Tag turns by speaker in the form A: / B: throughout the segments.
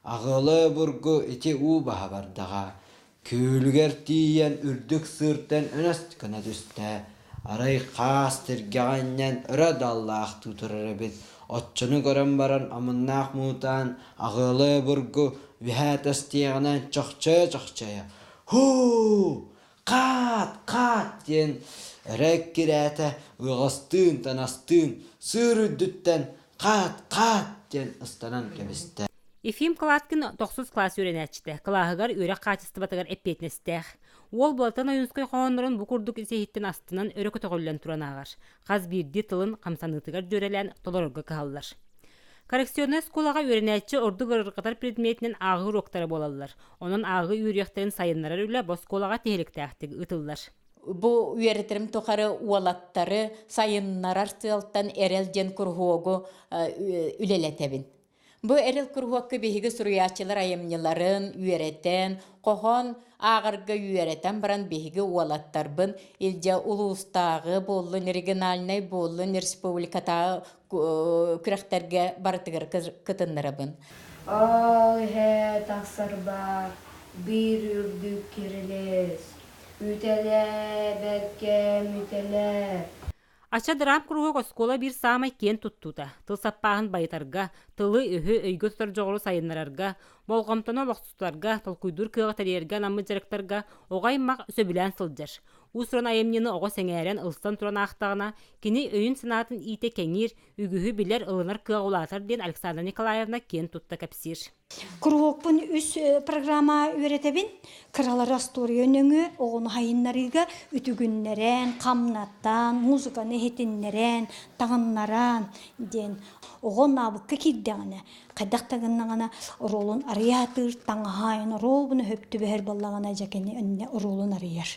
A: Аҕылыы обургу ити уу баһа бардаҕа, күөлүгэр тиийэн үрдүк сыыртан өнөс гына түстэ, арай хаас тиргэҕэ анньан өрө даллаахтыы турар эбит, оччону көрөн баран омуннаах муутаан аҕылыы обургу үөһээ тэстиэҕинэн чохчойо-чохчойо «Һуу! Хаат! Хаат!» диэн өрө эккирээтэ, ыаҕастыын, танастыын сыыр үрдүттэн «Хаат! Хаат!» диэн ыстанан кэбистэ.
B: Ефим Кладкин тохсус кылаас үөрэнээччитэ, кылааһыгар үөрэх хаачыстыбатыгар эппиэтинэстээх. Уол Былатан Ойуунскай хоһооннорун бу курдук ис-иһиттэн астынан өрө көтөҕүллэн туран ааҕар, хас биирдии тылын хамсаныытыгар дьүөрэлээн толорорго кыһаллар. Коррекционнай оскуолаҕа үөрэнээччи ордук ыарырҕатар предметинэн ааҕыы уруоктара буолаллар. Онон ааҕыы үөрүйэхтэрин сайыннарар үлэ бу оскуолаҕа тиһиликтээхтик ыытыллар.
C: Бу үөрэтэрим тухары уолаттары сайыннарар сыалтан эрэл диэн куруһуогу үлэлэтэбин. Бу эрэл куруһуокка биһиги суруйааччылар айымньыларын үөрэтэн, хоһоон ааҕарга үөрэтэн баран биһиги уолаттарбын илдьэ улуустааҕы буоллун, региональнай буоллун, республикатааҕы күрэхтэргэ барытыгар кытыннарабын.
D: Ол иһэ тахсарбар биир үрдүк кирилиэс Үтэлээбэккэ мүтэлээ.
B: Ача дыраам куруһуок оскуола биир саамай киэн туттуута, тыл саппааһын байытарга, тылы-өһү өйгө тутар дьоҕуру сайыннарарга, болҕомтону олохсутарга, толкуйдуур кыаҕы тэрийэргэ анаммыт дьарыктарга оҕо аймах сөбүлээн сылдьар. Уус-уран айымньыны оҕо сэҥээрэн, ылсан туран аахтаҕына, кини өйүн-санаатын иитэ кэҥиир, үгүһү билэр, ылынар кыаҕа улаатар диэн Александра Николаевна киэн тутта кэпсиир.
E: Куруһуокпун үс программа үөрэтэбин. Кыралары остуоруйа нөҥүө оҕону хайыннарыыга үтүгүннэрэн, хамнатан, музыканы иһитиннэрэн, таҥыннаран диэн оҕо наабыкка киирдэҕинэ, хайдах да гыннаҕына оруолун арыйаатыыр, таҥаһаайын оруолбун өһөп түбэһэр буоллаҕына дьэ кини иннэ оруолун арыйар.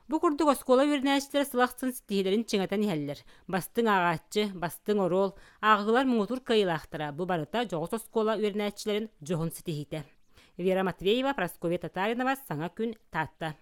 B: Бу курдук оскуола үөрэнээччилэрэ сыл ахсын ситиһиилэрин чиҥэтэн иһэллэр. Бастыҥ ааҕааччы, бастыҥ оруол, ааҕыылар муҥутуур кыайыылаахтара бу барыта дьоҕус оскуола үөрэнээччилэрин дьоһун ситиһиитэ. Вера Матвеева, Прасковья Татаринова, Саҥа күн, Таатта.